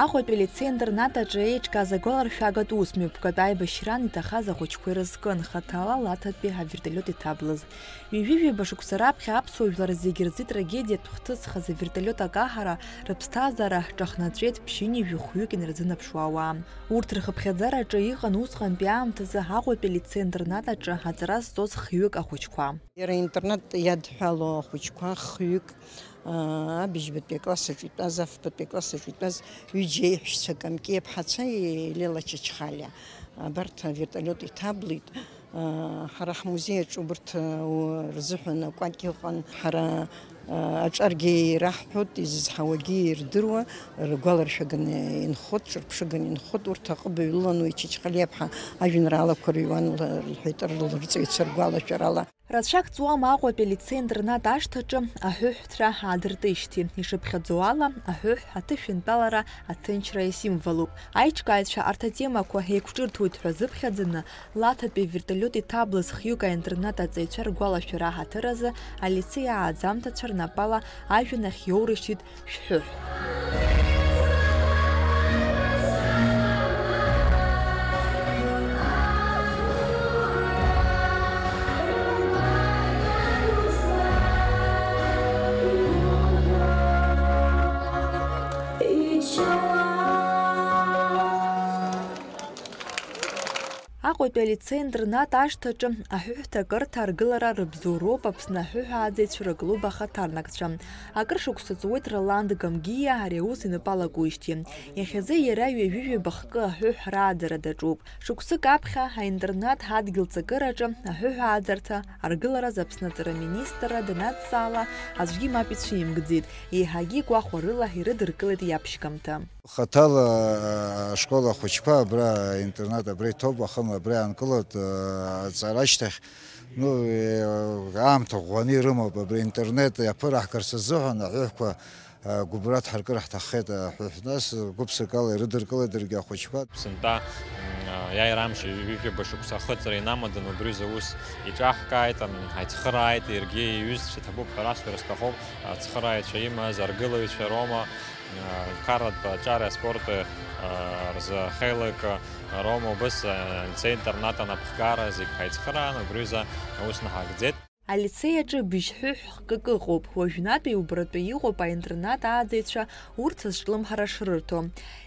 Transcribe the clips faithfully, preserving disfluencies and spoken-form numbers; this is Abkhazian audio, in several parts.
Аҟәатәи алицеи-интернат аҿы еиҿкааз агәаларшәагатә усмҩаԥгатә аибашьраан иҭахаз ахәыҷқәа ирызкын, хаҭала Лаҭатәи авертолиот иҭаблыз. Ҩажәи жәаба шықәса раԥхьа аԥсуа жәлар зегьы рзы трагедиатә хҭысхаз авертолиот акаҳара рыԥсҭазаара ҿахнаҵәеит ԥшьынҩажәи хәҩык инарзынаԥшуа ауаа. Урҭ рхыԥхьаӡараҿы иҟан усҟантәи аамҭазы Аҟәатәи алицеи-интернат аҿы аҵара зҵоз хҩык ахәыҷқәа. Иара интернат иадҳәалоу ахәыҷқәа хҩык, аа, абыжьбатәи акласс аҿы итәаз, афбатәи акласс аҿы итәаз ҩыџьа еиҳәшьцәа Камки иаԥҳацәа Лела Чачхалиа. Абарҭ авертолиот иҭаблит. Ҳара ҳмузеи аҿы убырҭ, у-, рзыҳәан акәакь ыҟан. Ҳара, а, аҿаргьы ираҳҳәоит, изызҳауагьы ирдыруа, ргәаларшәаганы инхоит, ҿырԥшыганы инхоит. Урҭ аҟыбаҩ лылан уи Чачхалиаԥҳа ажәеинраалақәа рыҩуан, ла-, лҳәеит, рлырҵаҩцәа ргәалашәарала. Рацәак ҵуама Аҟәатәи алицеи-интернат ашҭаҿы аҳәыҳәҭра аадыртижьҭеи. Ишыԥхьаӡоу ала, аҳәыҳә аҭышәынтәалара аҭынчра исимволуп. Аиҿкааҩцәа арҭ атемақәа еиқәҿырҭуеит ҳәа зыԥхьаӡаны, Лаҭатәи авертолиот иҭаблыз хҩык аинтернат аҵаҩцәа ргәалашәара аҳаҭыр азы алицеи ааӡамҭацәа рнапала ажәҩан ахь иоурышьҭит шәҳәыҳә. Аҟәатәи алицеи-интернат ашҭаҿы аҳәыҳәҭакырҭа аргылара рыбзоуроуп Аԥсны аҳәыҳәааӡаҩцәа рыклуб ахаҭарнакцәа. Акыр шықәса ҵуеит Роланд Гамгиа ари аус инапы алакуижьҭеи. Иахьазы иара ҩажәи жәаба хкы аҳәыҳә рааӡара даҿуп. Шықәсык аԥхьа аинтернат ҳадгьыл ҵакыраҿы аҳәыҳәааӡарҭа аргылараз Аԥсны аҵара министрра данадҵаала, аӡәгьы мап ицәимгӡеит, еиҳагьы гәахәарыла ирыдыркылеит иаԥшьгамҭа. Хаҭала ашкол ахәыҷқәа абра аинтернат абра иҭоуп, уахынла абра иаанкылоит, аҵара ашьҭахь, ну, аамҭа ӷәӷәаны ирымоуп, абри интернет иаԥыраҳгарц азыҳәан аҳәыҳәқәа гәыбра дҳаркыр ҳҭаххеит аҳәыҳә. Нас гәыԥсыкала ирыдыркылеит даргьы ахәыҷқәа. Сынтәа, м, иааира амш ҩажәа шықәса ахыҵра инамадан, убри азы аус иҿаҳкааит, м, ҳаицхырааит, иаргьы иҩызцәа иҭабуп ҳәа расҳәара сҭахуп, ацхырааҩцәа имаз аргылаҩцәа роума, Қарратә аҿареи аспорти рзы ахеилак роума убыс алицеи-интернат анапхгара зегь ҳаицхыраан, убри азы аус наҳагӡеит. Алицеи аҿы быжьҳәыҳә хкык ыҟоуп, уажәнатәи убратәы иҟоуп аинтернат ааӡаҩцәа урҭ азҿлымҳара шрырҭо.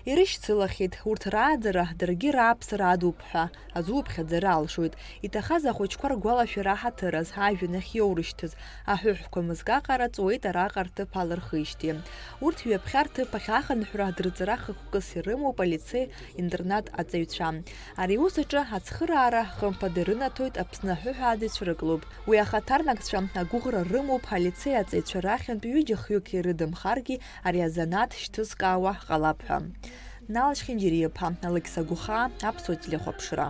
Ирышьцылахьеит, урҭ рааӡара даргьы рааԥсара адуп ҳәа. Аӡә уԥхьаӡара алшоит. Иҭахаз ахәыҷқәа ргәалашәара аҳаҭыр азы ажәҩан ахь иоурышьҭыз, аҳәыҳәқәа мызкы аҟара ҵуеит араҟа рҭыԥ алырхижьҭеи. Урҭ ҩаԥхьа рҭыԥ ахь ахынҳәра адырҵара хықәкыс ирымоуп алицеи-интернат аҵаҩцәа. Ари аус аҿы ацхыраара хымԥада ирынаҭоит Аԥсны аҳәыҳәааӡаҩцәа рыклуб. Уи ахаҭарнакцәа агәыӷра рымоуп алицеи аҵаҩцәа рахьынтә ҩыџьа хҩык ирыдымхаргьы ари азанааҭ шьҭызкаауа ҟалап ҳәа. Нал Чхинџьириаԥҳа, Алықьса Гәхаа, Аԥсуа телехәаԥшра.